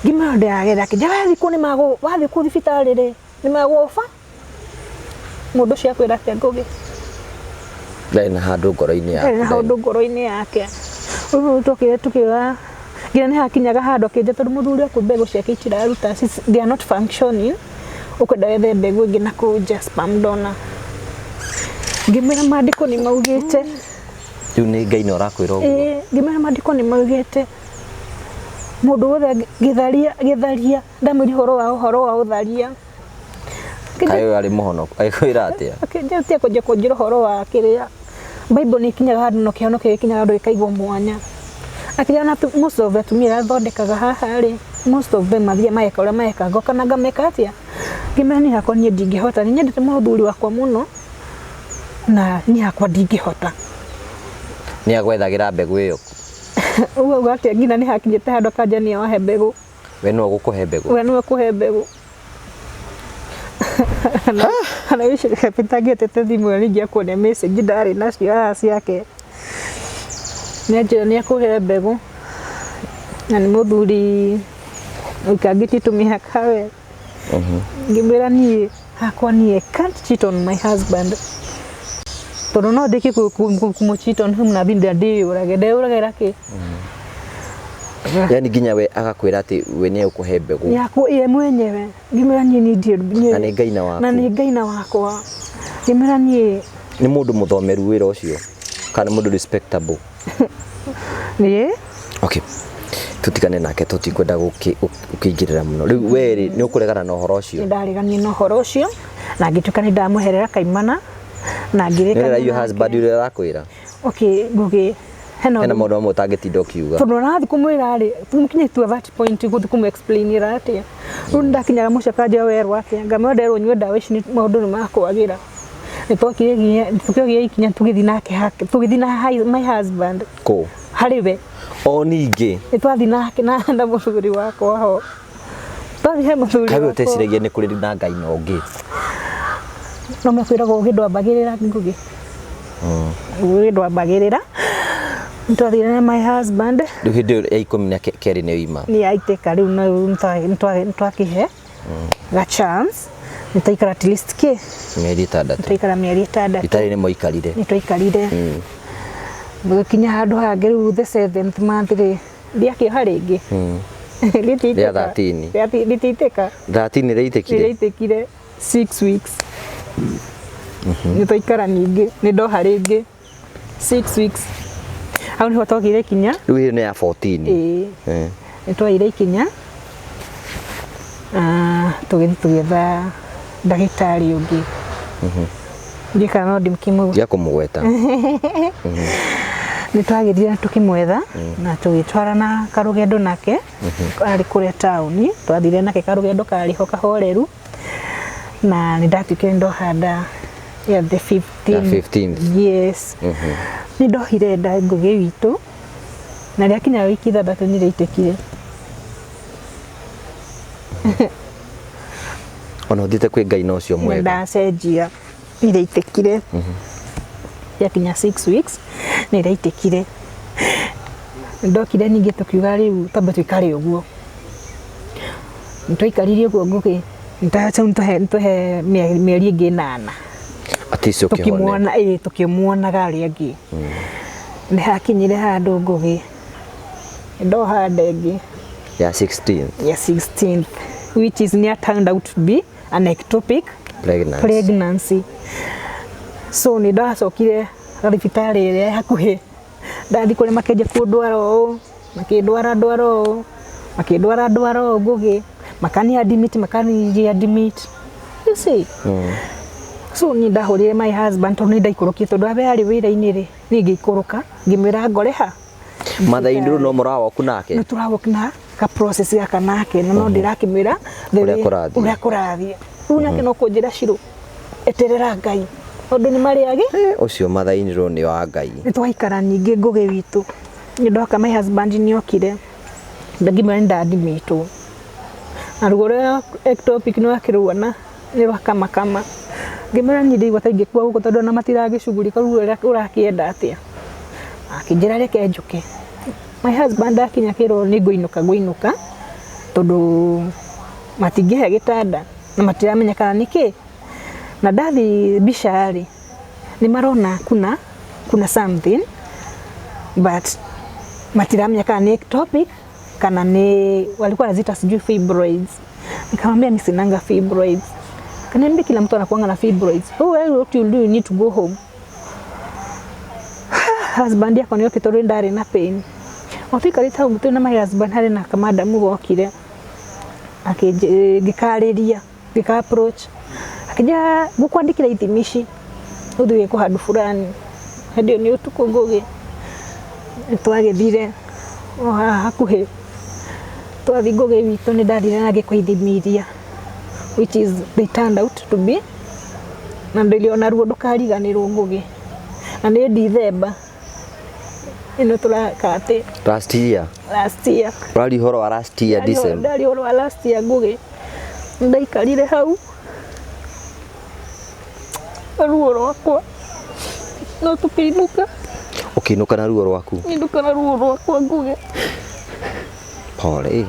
Ngĩmwĩra ndĩragerera, akĩnjĩra wathiĩ kũu nĩmagũ wathiĩ kũu thibitarĩ rĩ, nĩmagũoba mũndũ ũcio akwĩra atĩa, Ngũgĩ? Ndarĩ na handũ ngoro-inĩ Ndarĩ na yaku? handũ ngoro-inĩ yake. Rĩu twokire tukiuga nginya nĩ hakinyaga handũ akĩnjĩra, tondũ mũthuri waku mbegũ ciake itiraruta, they are not functioning, ũkwenda wethe mbegũ ĩngĩ na kũu nja, sperm donor. Ngĩmwĩra maandĩko nĩ maugĩte. Rĩu nĩ Ngai na ũrakwĩra ũguo? Ĩĩ, ngĩmwĩra maandĩko nĩ maugĩte mũndũ wothe gĩtharia gĩtharia, ndamwĩra ũhoro wa ũtharia. Kaĩ ũyũ arĩ mũhonoku, agĩkwĩra atĩa? Akĩnjĩra kũnjia kũnjĩra ũhoro wa kĩrĩa Bible, nĩ ikinyaga handũ no kĩhono gĩkinyaga handũ gĩkaigwo mwanya. Akĩrĩa na most of the atumia arĩa thondekaga haha rĩ, most of them mathiaga mageka ũrĩa mareka, ngoka na ngameka atĩa. Ngĩmera niĩ hakwa niĩ ndingĩhota, nĩ nyendete mũthuri wakwa mũno na niĩ hakwa ndingĩhota. Nĩ agwethagĩra mbegũ ĩyo? Ũguo uga atĩa nginya nĩ hakinyĩte handũ akanja nĩwe wahe mbegũ. We no gũkũhe mbegũ. We nĩwe kũhe mbegũ. Ana wicitangĩtete thimũ ĩyo ningĩ akuonia message ndarĩ nacio haha ciake. Nĩanjĩra nĩekũhe mbegũ na nĩ mũthuri ũikangĩtie tũmĩaka we. Ngĩmwĩra niĩ hakwa niĩ I can't cheat on my husband tondũ no ndĩkie kũmũ cheat on him na thiĩ ndĩyũrage. Ndeyũragĩra kĩ? Yani nginya we agakwĩra atĩ we nĩ egũkũhe mbegũ. Yakwa ye mwenyewe. Ngĩmwĩra niĩ niĩ ndirĩ Na nĩ Ngai na waku. Na nĩ Ngai na wakwa. Ngĩmwĩra niĩ Nĩ mũndũ mũthomeru wĩra ũcio kana nĩ mũndũ respectable? Ĩĩ. Okay. Tutigane nake tutikwenda gũkĩingĩrĩra mũno. Rĩu we rĩ nĩ ũkũregana na ũhoro ũcio? Nĩ ndareganire na ũhoro ũcio na ngĩtuĩka nĩ ndamweherera kaimana na ngĩrĩkania Nĩ your nake. husband ũrĩa arakwĩra? Okay, Ngugi, hena Hena maũndũ mamwe ũtangĩtinda ũkiuga. Tondũ ũrathiĩ kũmwĩra rĩ, tũmũkinyie to that point gũthiĩ kũmũ explainĩra atĩa. Rĩu nĩndakinyaga mũciĩ akanjĩra werwo atĩa, ngamwĩra nderwo nyue ndawa ici maũndũ nĩ makwagĩra. Nĩtwokire ikinya, tũkĩoya ikinya tũgĩthiĩ nake hake, tũgĩthiĩ na my husband. Kũ? Harĩ we. O ningĩ? Nĩtwathiĩ nake na mũthuri wakwa ho. Twathiĩ he mũthuri Kaĩ we wakwa. ũteciragia nĩ kũrĩ na Ngai na ũngĩ? No mekwĩraga ũgĩ ndwambagĩrĩra Ngugi. Ũgĩ ndwambagĩrĩra. Nĩtwathire na my husband. Rĩu hĩndĩ ĩyo ya ikũmi na kerĩ nĩ yoima. Nĩ yaitĩka rĩu na rĩu nĩtwakĩhe ga chance. Nĩtwaikara at least kĩ? Mĩeri ĩtandatũ. Nĩtwaikara mĩeri ĩtandatũ. Itarĩ nĩ mwaikarire. Nĩtwaikarire. Gũgĩkinya handũ hangĩ rĩu the seventh month rĩ, ndiakĩoha rĩngĩ. Rĩa 13. Rĩtiaitĩka. 13 rĩaitĩkire? Rĩaitĩkire 6 weeks. Nĩtwaikara ningĩ, nĩndoha rĩngĩ 6 weeks. Hau nĩho twagĩire ikinya. Rĩu ĩyo nĩ ya 14. Ĩĩ. Nĩtwoire ikinya. Tũgĩthiĩ tũgĩetha ndagĩtarĩ ũngĩ. Ndiũĩ kana no ndĩkĩmũ Tiga kũmũgweta. Nĩtwagĩthire tũkĩmwetha na tũgĩtwarana karũgendo nake. Arĩ kũrĩa taũni, twathire nake karũgendo karĩ ho kahoreru. Na nĩndatuĩkire nĩndoha nda ya the 15th. Ya 15th. Yes. Nĩndohire nda Ngũgĩ witũ na rĩakinya wiki ithathatũ nĩrĩaitĩkire. Ona ũthiĩte kwĩ Ngai na ũcio mwega. Nĩndacenjia nĩrĩaitĩkire. Rĩakinya 6 weeks nĩrĩaitĩkire. Ndokire ningĩ tũkiuga rĩu twambe tũikare ũguo. Nĩtwaikarire ũguo Ngũgĩ, nĩtwahe mĩeri ĩngĩ ĩnana. At least ũkĩhone. Tũkĩmuona, ĩĩ tũkĩmuonaga arĩa angĩ. Nĩ hakinyire handũ Ngũgĩ, ndoha nda ĩngĩ. Ya 16th. Ya 16th, which is near turned out to be an ectopic pregnancy. Pregnancy. So nĩ ndacokire thibitarĩ ĩrĩa hakuhĩ. Ndathiĩ kũrĩa makĩanjia kũndwara ũũ, makĩndwara ndwara ũũ, makĩndwara ndwara ũũ Ngũgĩ, makani admit, makani readmit. You see? So niĩ ndahũrire my husband tondũ nĩ ndaikũrũkire tondũ abe arĩ wĩra-inĩ rĩ, niĩ ngĩikũrũka, ngĩmwĩra ngore ha. Mathai-inĩ rĩu no mũrawalk nake? Nĩ tũrawalk na ka process gaka nake, na no ndĩrakĩmwĩra the Ũrĩa way kũrathiĩ. ũrĩa kũrathiĩ. Rĩu nake no kũnjĩra Shiro, eterera Ngai. Tondũ nĩ marĩage? Ũcio mathai-inĩ rĩu nĩ wa Ngai. Nĩ twaikara ningĩ Ngũgĩ witũ. Nĩ ndoka my husband nĩ okire. Ngĩmwĩra nĩ ndadmitwo. Na ruo rũrĩa ectopic nĩ wakĩruona nĩ rwakamakama. Ngĩmwĩra niĩ ndĩigua ta ingĩkua gũkũ tondũ ona matiragĩcugurika rĩu ũrakĩenda atĩa. Akĩnjĩra reke njũke. My husband akinya akĩrwo nĩ ngũinũka ngũinũka tondũ matingĩhe gĩtanda na matiramenya kana nĩ kĩ. Na ndathiĩ mbica rĩ, nĩ marona kuna something but matiramenya kana nĩ ectopic kana nĩ walikuwa wanaziita sijui fibroids. Nikamwambia mimi sinanga fibroids. Kaniambia kila mtu anakuanga na fibroids. Oh, well, what you do, you need to go home. Husband yakwa nĩ okĩte tondũ ndarĩ na pain. O tuikarĩte hau twĩna my husband harĩ na kamadamu gokire. Ngĩkarĩria, ngĩka approach. Akĩnjĩra ngũkwandĩkĩra ithimi ici ũthiĩ wĩkwo handũ fulani. Hĩndĩ ĩyo nĩ ũtukũ Ngũgĩ. Nĩtwagĩthire o haha hakuhĩ. Twathiĩ Ngũgĩ witũ nĩ ndathire na ngĩkwo ithimi iria which is they turned out to be na ndĩrĩ ona ruo ndũkariganĩrwo Ngũgĩ. Na nĩ December. Ĩno tũraka atĩ Last year. Last year. Ũraria ũhoro wa last year December. Ndari ũhoro wa last year, Ngũgĩ. Ndaikarire hau ruo rwakwa no tũkĩinũka. Ũkĩinũka na ruo rwaku. Inũka na ruo rwakwa, Ngũgĩ. Pole.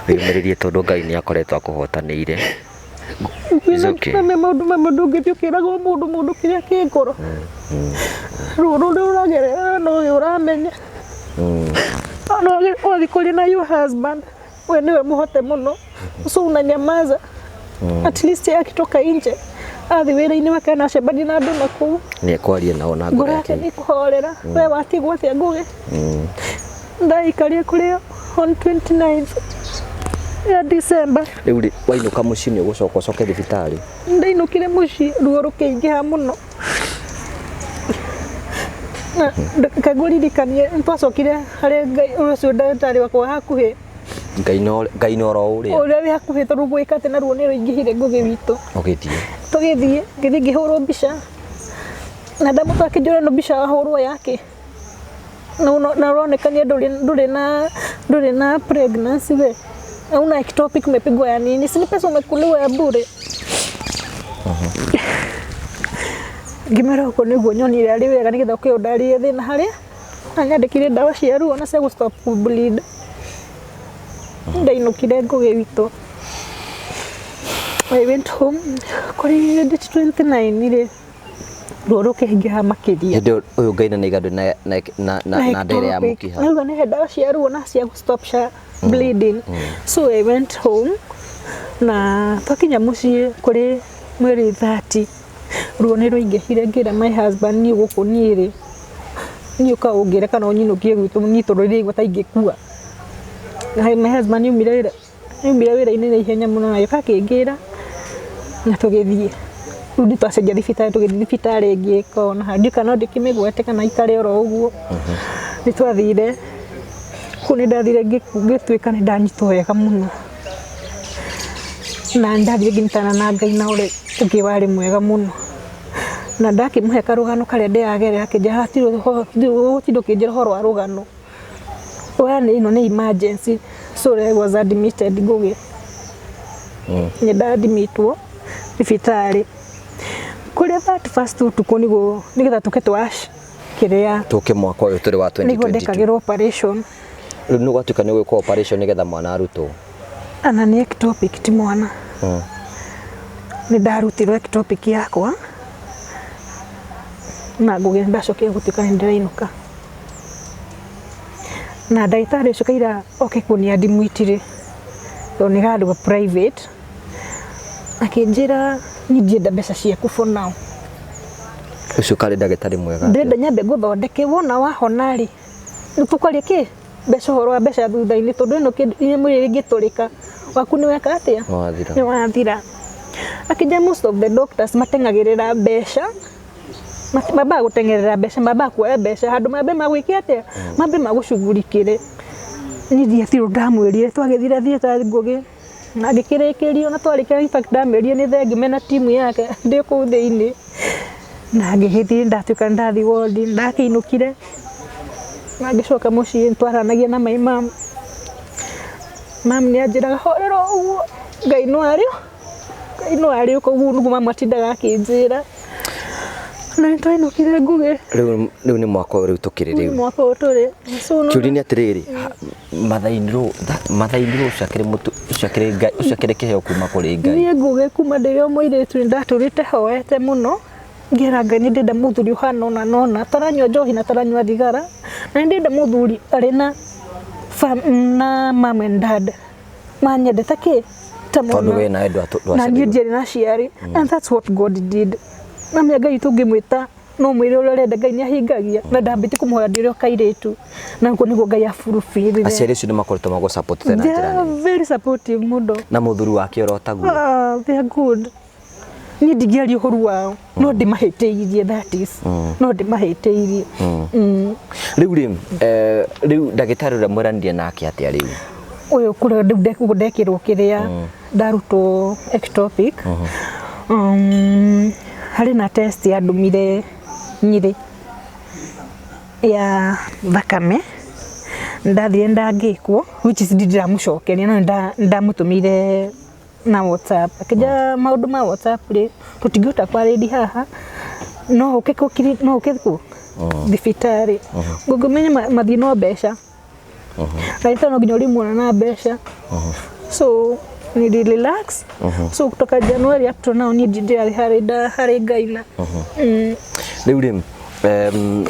Wĩyũmĩrĩrie tondũ Ngai nĩ akoretwo akũhotanĩire. It's okay. Na maũndũ mamwe ndũngĩthiĩ ũkĩragwo mũndũ kĩrĩa kĩ ngoro. Ruo rũrĩa ũragerera no we ũramenya. No wathiĩ kũrĩ na your husband, we niwe mũhote mũno, so unanyamaza. At least yeye akitoka nje athi wĩra-inĩ wake na acemania na andũ na kũu, Nĩ ekwaria nao na ngoro ngoro yake yake. nĩ kũhorera. We watigwo atĩa, Ngũgĩ? Ndaikarire kũrĩa on 29th ya December. Rĩu rĩ, wainũka mũciĩ nĩ ũgũcoka ũcoke thibitarĩ? Ndainũkire mũciĩ ruo rũkĩingĩha mũno na kangũririkanie twacokire harĩ Ngai ũcio ndagĩtarĩ wakwa hakuhĩ. Ngai no Ngai no oro ũrĩa. Ũrĩa wĩ hakuhĩ, tondũ gwĩka atĩ na ruo nĩ rũingĩhire, Ngũgĩ witũ. Ũgĩthiĩ. Tũgĩthiĩ, ngĩthiĩ ngĩhũrwo mbica na ndamũtũ akĩnjũra ĩno mbica wahũrwo yake na ũronekania ndũrĩ na pregnancy, we hauna ectopic, umepigwa ya nini? Si ni pesa umekuliwa ya bure. Ngĩmera ũguo nĩguo nyonire arĩ wega nĩgetha ũkĩo ndarĩe thĩna harĩa anyandĩkire ndawa cia ruo na cia gũ stop bleed. Ndainũkire, Ngũgĩ witũ. I went home kũrĩ date 29 rĩ, ruo rũkĩingĩha makĩria. Hĩndĩ ĩyo ũyũ Ngai na nĩiga ndũrĩ na ndere ya mũkiha. Nauga nĩhe ndawa cia ruo na cia stop cia bleeding. So I went home na twakinya mũciĩ kũrĩ mweri 30, ruo nĩ rũingĩhire. Ngĩra my husband, niĩ gũkũ niĩ rĩ, niĩ ũka ũngĩre kana ũnyinũkie gwitũ niĩ tondũ ndĩraigua ta ingĩkua. Na my husband nĩaumire wĩra-inĩ na ihenya mũno na agĩũka akĩngĩra na tũgĩthiĩ. Rĩu nĩ twacenjia thibitarĩ, tũgĩthiĩ thibitarĩ ĩngĩ ĩkona ndiũ kana no ndĩkĩmĩgwete kana ikare oro ũguo. Nĩ twathire kũu, nĩ ndathire ngĩtuĩka nĩ ndanyitwo wega mũno na nĩ ndathire ngĩnyitana na Ngai na ũrĩa ũngĩ warĩ mwega mũno na ndakĩmũhe karũgano karĩa ndĩragerera, akĩnjĩra hatirĩ ũgũtinda ũkĩnjĩra ũhoro wa rũgano we nĩ ĩno nĩ emergency. So I was admitted, Ngũgĩ. Nĩ ndadimitwo thibitarĩ kũrĩa 31st ũtukũ nĩguo nĩgetha tũke twash kĩrĩa. Tũke mwaka ũyũ tũrĩ wa Nĩguo 2022. ndekagĩrwo operation. Rĩu nĩ gwatuĩka nĩ gwĩkwo operation nĩgetha mwana arutwo. Ana nĩ ectopic, ti mwana. Nĩ ndarutirwo ectopic yakwa na Ngũgĩ, nĩ ndacokire gũtuĩka nĩ ndĩrainũka na ndagĩtarĩ ũcio kaira oke kũni admit-rĩ, tondũ nĩ handũ private, akĩnjĩra niĩ ndienda mbeca ciaku for now. Ũcio karĩ ndagĩtarĩ mwega. Ndĩrenda nyambe ngũthondeke, wona wahona rĩ, nĩ tũkwaria kĩ mbeca, ũhoro wa mbeca thutha-inĩ, tondũ ĩno mwĩrĩ ĩngĩtũrĩka waku nĩ weka atĩa? Nĩ wathira. Nĩ wathira. Akĩnjĩra most of the doctors mateng'agĩrĩra mbeca. Mambaga gũteng'erera mbeca, mambaga kuoya mbeca handũ mambe magwĩke atĩa, mambe magũcugurikĩre. Niĩ ndiatirwo ndamwĩrire. Twagĩthire theatre, Ngũgĩ, na ngĩkĩrĩkĩrio na twarĩkia, in fact ndamwĩrire nĩ thengiũ mena timu yake ndĩ kũu thĩinĩ na ngĩgĩthiĩ ndatuĩka nĩ ndathiĩ wodi. Ndakĩinũkire na ngĩcoka mũciĩ, twaranagia na my mom. Mam nĩ anjĩraga horera ũguo, Ngai no arĩ, Ngai no arĩ ũguo nĩguo mama atindaga akĩnjĩra. Na nĩ twainũkire, Ngũgĩ. Rĩu nĩ mwaka ũyũ rĩu tũkĩrĩ rĩu. Mwaka ũyũ tũrĩ, so no. Kĩũria nĩ atĩrĩrĩ, mathainirwo mathainirwo ũcio akĩrĩ mũtu ũcio akĩrĩ Ngai, ũcio akĩrĩ kĩheo kuma kũrĩ Ngai. Niĩ, Ngũgĩ, kuma ndĩrĩ o mũirĩtu nĩ ndatũrĩte hoete mũno, ngĩra Ngai nĩ ndĩrenda mũthuri ũhana ũna na ũna, taranyua njohi na taranyua thigara, na nĩ ndĩrenda mũthuri arĩ na na mom and dad manyendete kĩ ta Tondũ mwana. we nawe Na niĩ ndwaciarirwo. ndiarĩ na aciari, and that's what God did. Namenya Ngai tũngĩmwĩta no mwĩre ũrĩa ũrenda, Ngai nĩ ahingagia, na ndambĩtie kũmũhoya ndĩrĩ o kairĩtu na ũguo nĩguo Ngai afulfillire. Aciari acio nĩ makoretwo magũ-support na They njĩra are nene. very supportive mũno. Na mũthuri wake oro taguo. Ah, they are good. Niĩ ndingĩaria ũhoru wao, no ndĩmahĩtĩirie, that is no ndĩmahĩtĩirie. Rĩu rĩ, rĩu ndagĩtarĩ ũrĩa mweranire nake atĩa rĩu? Ũyũ kũrĩa rĩu ndekĩrwo kĩrĩa ndarutwo ectopic, harĩ na test yandũmire Nyĩrĩ. Ya thakame ndathire ndangĩkwo, which is ndĩramũcokeria no ndamũtũmĩire na WhatsApp, akĩnjĩra maũndũ ma WhatsApp rĩ, tũtingĩhota kwarĩria haha, no ũke no ũke kũ thibitarĩ ngũngũmenya mathiĩ no mbeca na no nginya ũrĩmuona na mbeca, so nili relax. So kutoka January up to now niĩ ndirarĩ harĩ harĩ Ngai na Rĩu rĩ,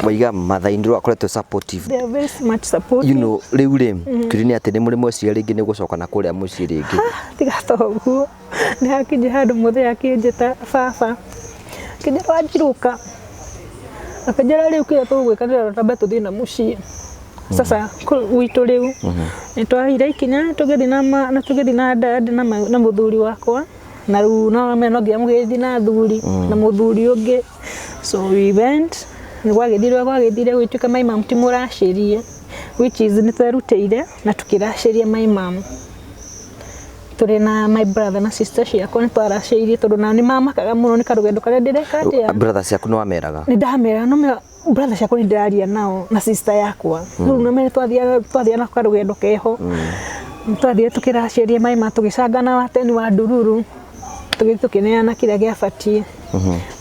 waiga mathainĩ akoretwo supportive. They are very much supportive. Rĩu rĩ, kĩũria nĩ atĩ nĩ mũrĩ mweciria rĩngĩ nĩ gũcoka na kũrĩa mũciĩ rĩngĩ? Tiga to ũguo, nĩ hakinya handũ mũthee akĩnjĩta baba, akĩnjĩra wanjirũka, akĩnjĩra rĩu kĩrĩa tũgwĩka nĩ twambe tũthiĩ na mũciĩ sasa gwitũ. Rĩu nĩ twaheire ikinya tũgĩthiĩ na na tũgĩthiĩ na dad na mũthuri wakwa, na rĩu no no nginya mũgĩthiĩ na athuri na mũthuri ũngĩ. So we went, nĩ gwagĩthire gwagĩthire gwĩtuĩka my mom ti mũracĩrie, which is nĩ twerutĩire na tũkĩracĩria my mom tũrĩ na my brother na sister ciakwa. Nĩ twaracĩirie tondũ nao nĩ mamakaga mũno nĩ karũgendo karĩa ndĩreka atĩa. Brother ciaku nĩ wameraga? Nĩ ndamera, no mera brother ciakwa nĩ ndĩraria nao na sister yakwa. Rĩu no mere twathiaga twathiaga na karũgendo keho, twathire tũkĩracĩria maĩ ma tũgĩcangana wa teni wa ndururu, tũgĩthiĩ tũkĩneana kĩrĩa gĩabatiĩ,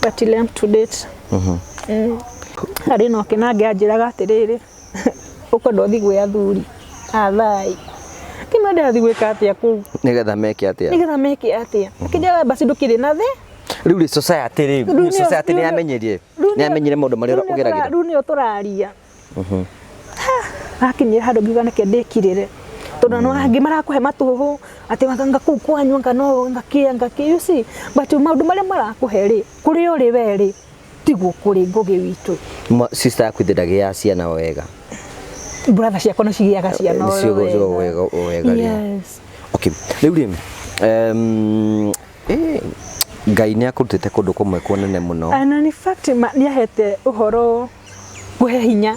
but ile up to date. Harĩ na ũkĩnange anjĩraga atĩrĩrĩ, ũkwenda ũthiĩ gwĩ athuri athai kĩma ndĩrathiĩ gwĩka atĩa kũu? Nĩgetha meke atĩa? Nĩgetha meke atĩa? Akĩnjĩra basi ndũkĩrĩ na thĩ. Rĩu rĩ, society rĩ, Rĩu nĩyo- society nĩ rĩu nĩyo- yamenyerie rĩu nĩ nĩyo- yamenyire maũndũ marĩa rĩu nĩyo ũgeragĩra? Rĩu nĩyo tũraria hakinyire handũ ngiuga nĩke ndĩkirĩre, tondũ no angĩ marakũhe matũhũ atĩ anga kũu kwanyu anga no ngakĩa ngakĩ, you see, but maũndũ marĩa marakũhe rĩ, kũrĩa ũrĩ we rĩ, tiguo kũrĩ Ngũgĩ witũ. Sister yaku ithe ndagĩaga ciana wega? Brother ciakwa no cigĩaga ciana oro Nĩcio wega. wega wega rĩ. Yes. Okay, rĩu rĩ, Ngai nĩ akũrutĩte kũndũ kũmwe kũnene mũno. And in fact nĩ ahete ũhoro kũhe hinya.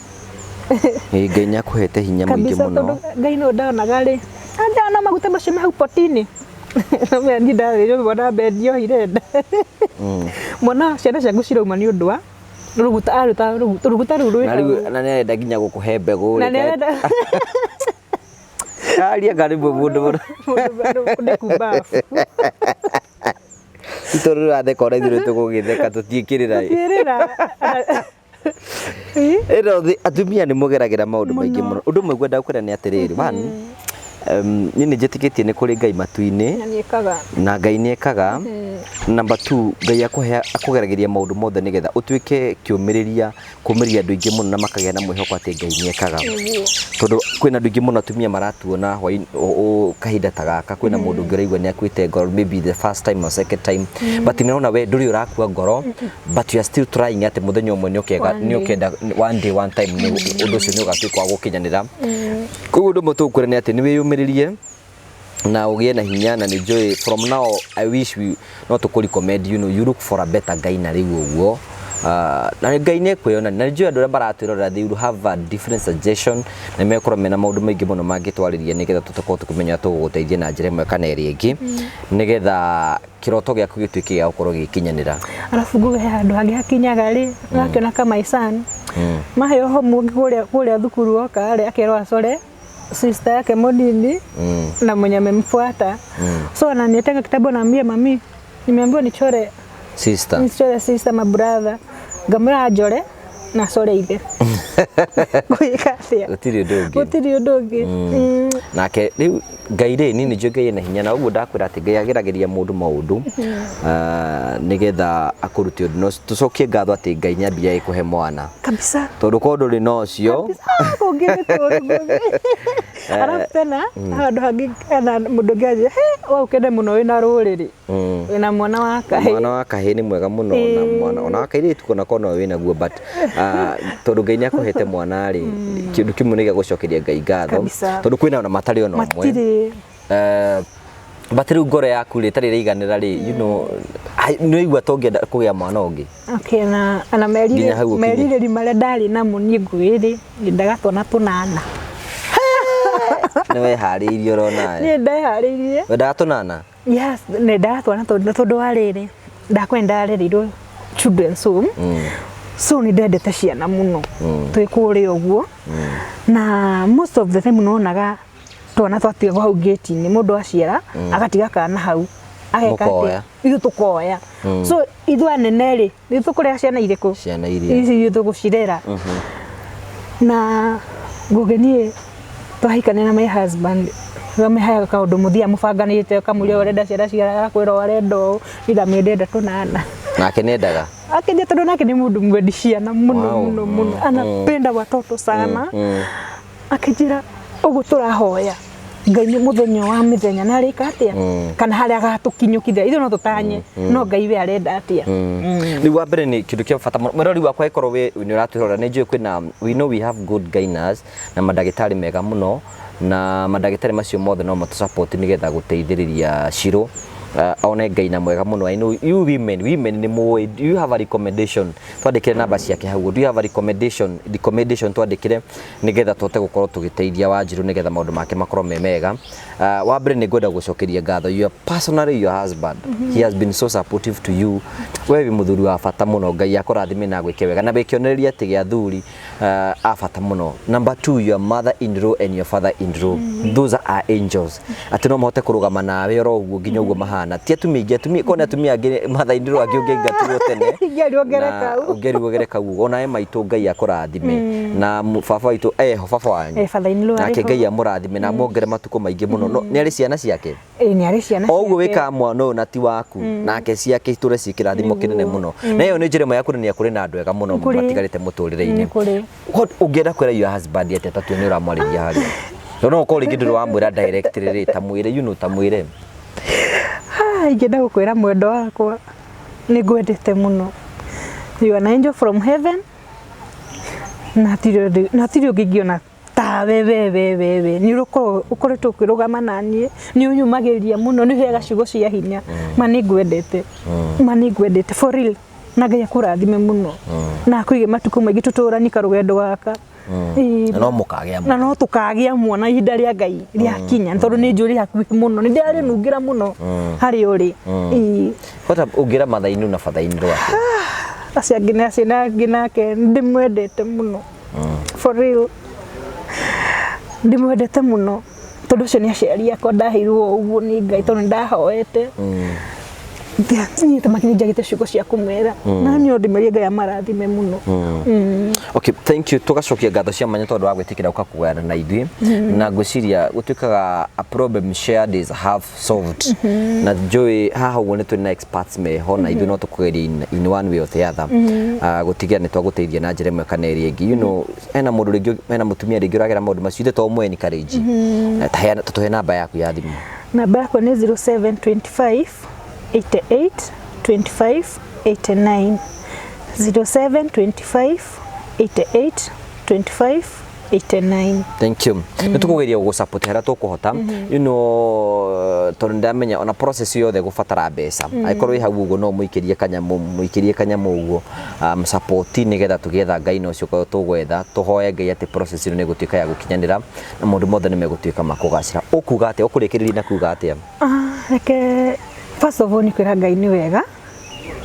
Ngai nĩ akũhete hinya mũingĩ kabisa mũno. Tondũ Ngai no ndonaga rĩ, andana maguta macio me hau poti-inĩ, no niĩ ndarĩrio mwana mbendiohire nda, mwana ciana ciaku cirauma nĩ ũndũ wa rũguta aruta rũguta rũu rwĩ Na hau. rĩu na nĩ arenda nginya gũkũhe mbegũ. Na nĩ arenda. Aria karibu mũndũ mũno. Mũndũ nĩ kumbafu. Tondũ rũratheka ona ithuĩ tũgũgĩtheka tũtiĩkĩrĩra. Tũtiĩrĩra. Ĩno thĩ atumia nĩ mũgeragĩra maũndũ maingĩ mũno. Ũndũ ũmwe ngwenda gũkwĩra nĩ atĩrĩrĩ, one, niĩ nĩ njĩtĩkĩtie nĩ kũrĩ Ngai matu-inĩ. Na nĩekaga. Na Ngai nĩ ekaga. Number two, Ngai akũhe akũgeragĩria maũndũ mothe nĩgetha ũtuĩke kĩũmĩrĩria kũmĩrĩria andũ aingĩ mũno na makagĩa na mwĩhoko atĩ Ngai nĩ ekaga. Tondũ kwĩna andũ aingĩ mũno atumia maratuona kahinda ta gaka, kwĩna mũndũ ũngĩ ũraigua nĩ akuĩte ngoro, maybe the first time or second time, but nĩrona we ndũrĩ ũrakua ngoro, but you are still trying atĩ mũthenya ũmwe nĩ ũkega One nĩ day. ũkenda one day, one time nĩ ũndũ ũcio nĩ ũgatuĩka wa gũkinyanĩra. Koguo ũndũ ũmwe tũgũkwĩra nĩ atĩ nĩ wĩyũmĩrĩrie na ũgĩe na hinya, na nĩ njũĩ from now I wish we no tũkũ recommend you look for a better guy. Na rĩu ũguo na Ngai nĩ ekwĩyonania, na nĩ njũĩ andũ arĩa maratwĩrorera, they will have a different suggestion na mekorwo mena maũndũ maingĩ mũno mangĩtwarĩria nĩgetha tũkorwo tũkĩmenya tũgũgũteithia na njĩra ĩmwe kana ĩrĩa ĩngĩ, nĩgetha kĩroto gĩaku gĩtuĩke gĩa gũkorwo gĩgĩkinyanĩra. Arabu nguge he handũ hangĩ hakinyaga rĩ, ũgakĩona ka my son maheo homework kũrĩa kũrĩa thukuru, oka rĩ, akerwo acore sister yake mũnini na mwenye amemfuata. So ananiletea kitabu, anaambia, "Mami, nimeambiwa nichore sister." Nichore sister ma brother. Ngamwĩra anjore na acore ithe, gwĩka atĩa? Gũtirĩ ũndũ ũngĩ. Gũtirĩ ũndũ ũngĩ. Nake rĩu Ngai rĩ, niĩ nĩ njũĩ Ngai ena hinya, na ũguo ndakwĩra atĩ Ngai ageragĩria mũndũ maũndũ nĩgetha akũrute ũndũ. No tũcokie ngatho atĩ Ngai nĩ ambire agĩkũhe mwana Kabisa. tondũ korwo ndũrĩ na ũcio. Kabisa, kũngĩ nĩ kũũru mũno. Arabu tena handũ hangĩ ena mũndũ ũngĩ anjĩra, "He waukene mũno wĩna rũrĩrĩ, wĩna mwana wa kahĩĩ." Mwana wa kahĩĩ nĩ mwega mũno, na mwana ona wa kairĩtu ona korwo no wĩna guo, but tondũ Ngai nĩ akũhete mwana rĩ, kĩndũ kĩmwe nĩ gĩa gũcokeria Ngai ngatho Kabisa. tondũ kwĩna ona matarĩ ona ũmwe. Matirĩ. But rĩu ngoro yaku rĩ ĩtarĩ ĩraiganĩra rĩ, nĩ waigua ta ũngĩenda kũgĩa mwana ũngĩ? Okay, na Nginya hau ũkinye. merirĩri marĩa ndarĩ namo niĩ ngwĩrĩ nyendaga twana tũnana. Nĩ weharĩirie ũrona. Niĩ ndeharĩirie. Wendaga tũnana? Yes, nendaga twana tondũ wa rĩrĩ, ndakwa ndarereirwo children's home. So nĩ ndendete ciana mũno twĩ kũrĩa ũguo, na most of the time nonaga twana twatigagwo hau gate-inĩ, mũndũ aciara agatiga kana hau ageka atĩa? Mũkoya. Ithuĩ tũkoya. So ithuĩ anene rĩ, nĩ tũkũrera ciana irĩkũ? Ciana iria. Ici ithuĩ tũgũcirera. Na Ngũgĩ, niĩ twahikania na my husband, heaga kaũndũ mũthiaga mũbanganĩte, ũkamũria ũrenda ciana cigana, agakwĩra ũrenda ũũ, niĩ ndamwĩra ndĩrenda tũnana. Nake nĩendaga? Akĩnjia, tondũ nake nĩ mũndũ mwendi ciana mũno, mũno mũno, anapenda watoto sana. Akĩnjĩra ũguo tũrahoya Ngai nĩ mũthenya wa mĩthenya na arĩka atĩa, kana harĩa agatũkinyũkithia, ithuĩ no tũtanye, no Ngai we arenda atĩa. Rĩu wa mbere nĩ kĩndũ kĩa bata mũno, mwĩrori wakwa, ĩkorwo wĩ nĩ ũratwĩrora, nĩ njũĩ kwĩna, we know we have good gynas na mandagĩtarĩ mega mũno, na mandagĩtarĩ macio mothe no matũ support nĩgetha gũteithĩrĩria Shiro one Ngai na mwega mũno. I know you women nĩ mũĩ. Do you have a recommendation? Twandĩkĩre namba ciake hau. Do you have a recommendation? Twandĩkĩre nĩgetha tũhote gũkorwo tũgĩteithia Wanjirũ nĩgetha maũndũ make makorwo me mega. Wa mbere nĩ ngwenda gũcokeria ngatho your personally your husband. He has been so supportive to you. We wĩ mũthuri wa bata mũno. Ngai akũrathime na gwĩke wega na wĩ kĩonereria atĩ gĩa athuri a bata mũno. Number two, your mother in law and your father in law, those are angels, atĩ no mahote kũrũgama nawe oro ũguo nginya ũguo mahana. Ti atumia aingĩ, atumia korwo nĩ atumia angĩ, mother in law angĩ ũngĩaingatirwo tene. Ingĩarirwo ngere Na kau. Ũngĩarirwo gere kau. Onawe maitũ, Ngai akũrathime, na baba witũ eho, baba wanyu. Eh, father in law nake arĩ ho. Ngai amũrathime na amuongere matukũ maingĩ mũno. No, nĩ arĩ ciana ciake? Ĩĩ, nĩ arĩ ciana O ũguo ciake. wĩkaga mwana ũyũ na ti waku, nake ciake itũre ciĩ kĩrathimo kĩnene mũno, na ĩyo nĩ njĩra ĩmwe ya kuonania kũrĩ na andũ ega mũno Nĩ kũrĩ. matigarĩte mũtũrĩre-inĩ. Nĩ kũrĩ. What ũngĩenda kwĩra your husband atĩa, tatue nĩ ũramwarĩria harĩa, tondũ no ũkorwo rĩngĩ ndũrĩ wamwĩra directly rĩ, ta mwĩre, ta mwĩre. Ah, ingĩenda gũkwĩra, mwendo wakwa, nĩ ngwendete mũno. You are an angel from heaven, na hatirĩ ũngĩ ingĩona tawe. We nĩ ũkorwo ũkoretwo ũkĩrũgama na niĩ, nĩ ũnyũmagĩrĩria mũno, nĩ ũheaga ciugo cia hinya. Ma nĩ ngwendete, ma nĩ ngwendete for real, na Ngai akũrathime mũno na akũige matukũ maingĩ tũtũrani karũgendo gaka. Ĩĩ. Na no mũkagĩa Na no tũkagĩa mwana ihinda rĩa Ngai rĩakinya, tondũ nĩ njũĩ rĩ hakuhĩ mũno, nĩ ndĩrarĩnungĩra mũno harĩa ũrĩ. Ĩĩ. What ũngĩra mother in law na father in law atĩa? Acio angĩ na acio angĩ nake ndĩmwendete mũno, for real, ndĩmwendete mũno, tondũ ũcio nĩ aciari akwa ndaheirwo ũguo nĩ Ngai, tondũ nĩ ndahoete. Niĩ ta nĩ njagĩte ciugo cia kũmera, na niĩ no ndĩmerie Ngai amarathime mũno. Okay, thank you. Tugacokia ngatho cia mwanya tondũ wa gwĩtĩkĩra gũka kũgayana na ithuĩ, na ngwĩciria gũtuĩkaga a problem shared is half solved, na njũĩ haha ũguo nĩ tũrĩ na experts meho, na ithuĩ no tũkũgeria in one way or the other gũtigĩra nĩ twagũteithia na njĩra ĩmwe kana ĩrĩa ĩngĩ. Hena mũndũ rĩngĩ, hena mũtumia rĩngĩ ũragera maũndũ macio, ithuĩ to mwe encourage. Tũhe namba yaku ya thimũ. Namba yakwa nĩ 0725 88 25 89, 0725 88 25 89. Thank you. Nĩ tũkũgeria gũgũ-support harĩa tũkũhota, tondũ ndamenya ona process yothe gũbatara mbeca. Angĩkorwo wĩ hau ũguo, no mũikĩrie kanyamũ ũguo, support, nĩgetha tũgĩetha Ngai na ũcio tũgwetha, tũhoe Ngai atĩ process ĩno nĩ ĩgũtuĩka ya gũkinyanĩra na maũndũ mothe nĩ megũtuĩka ma kũgacĩra. Ũkuga atĩa? Ũkũrĩkĩrĩria na kuga atĩa? Ah, reke first of all nĩ kwĩra Ngai nĩ wega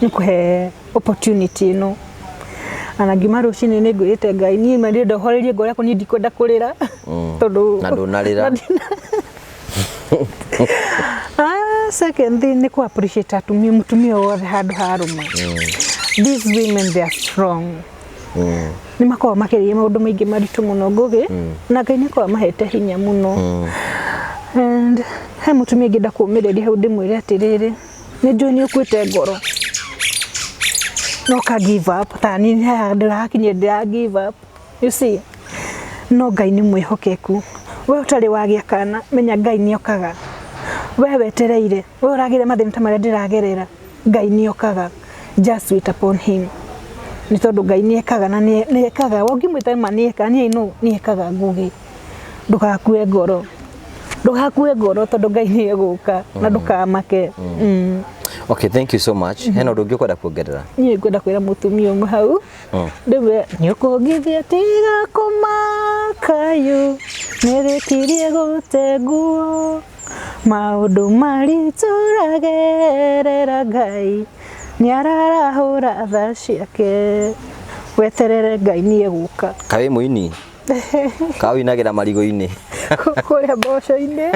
nĩ kũhe opportunity ĩno, ana ngiuma rũcinĩ nĩ ngwĩrĩte Ngai niĩ ma ndĩrenda ũhorerie ngoro yakwa, niĩ ndikwenda kũrĩra tondũ Na ndũnarĩra. Na Ah, second thing nĩ kũ appreciate atumia, mũtumia wothe handũ harũma. These women, they are strong. Nĩ makoragwo makĩria maũndũ maingĩ maritũ mũno, Ngũgĩ, na Ngai nĩ akoragwo mahete hinya mũno. And he mũtumia ingĩenda kũũmĩrĩria hau, ndĩmwĩre atĩrĩrĩ, nĩ njũĩ nĩ ũkuĩte ngoro no ka give up, ta niĩ haha ndĩrakinyia ndĩra give up, you see, no Ngai nĩ mwĩhokeku. We ũtarĩ wagĩa kana, menya Ngai nĩ okaga. We wetereire, we ũragĩra mathĩna ta marĩa ndĩragerera, Ngai nĩ okaga. Just wait upon him, nĩ tondũ Ngai nĩ ekaga na nĩ ekaga. We ũngĩmwĩta ma nĩ ekaga, niĩ no nĩ ekaga. Ngũgĩ, ndũgakue ngoro, ndũgakue ngoro, tondũ Ngai nĩ egũka na ndũkamake. Okay, thank you so much. Hena ũndũ ũngĩ ũkwenda kuongerera? Niĩ ngwenda kwĩra mũtumia ũmwe hau, ndĩmwĩre nĩ ũkũngithia, tiga kũmakayu, nĩrĩkirie gũte nguo, maũndũ maritũ ũragerera, Ngai nĩ ararahũra tha ciake. Weterere Ngai nĩ egũka. Kaĩ mũini kawinagĩra marigũ-inĩ? Kũrĩa mboco-inĩ.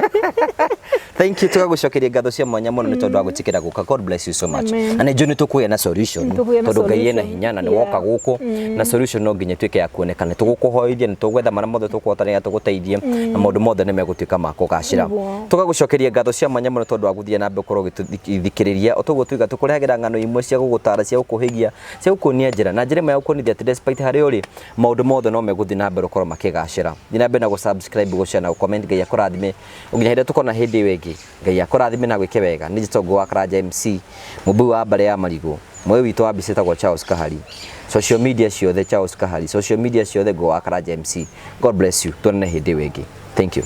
Thank you, tũgagũcokeria ngatho cia mwanya mũno nĩ tondũ wa gwĩtĩkĩra gũka. God bless you so much. Amen. Na nĩ njũĩ nĩ tũkũgĩa na solution, Nĩ tũkũgĩa na tondũ Ngai ena solution. hinya na nĩ woka gũkũ na solution no nginya ĩtuĩke ya kuoneka. Nĩ tũgũkũhoithia, nĩ tũgwetha marĩa mothe tũkũhota nĩgetha tũgũteithie na maũndũ mothe nĩ megũtuĩka ma kũgacĩra. Tũgagũcokeria ngatho cia mwanya mũno tondũ wa gũthiĩ na mbere gũkorwo ũgĩtũthikĩrĩria. O toguo tuiga, tũkũrehagĩra ng'ano imwe cia gũgũtara, cia gũkũhĩgia, cia gũkuonia njĩra, na njĩra ĩmwe ya gũkuonithia atĩ despite harĩa ũrĩ, maũndũ mothe no megũthiĩ na mbere gũkorwo makĩgacĩra. Thiĩ na mbere na gũ-subscribe, gũ-share na gũ-comment. Ngai akũrathime nginya hĩndĩ ĩrĩa tũkona hĩndĩ ĩyo ĩngĩ. Ngai akũrathime na gwĩke wega. Nĩ njĩtagwo wa Karanja MC, mũmbui wa mbarĩ ya marigũ. Mũĩ witũ wa mbica ĩtagwo Charles Kahari. Social media ciothe Charles Kahari, social media ciothe Ngũgĩ wa Karanja MC. God bless you, tuonane hĩndĩ ĩyo ĩngĩ. Thank you.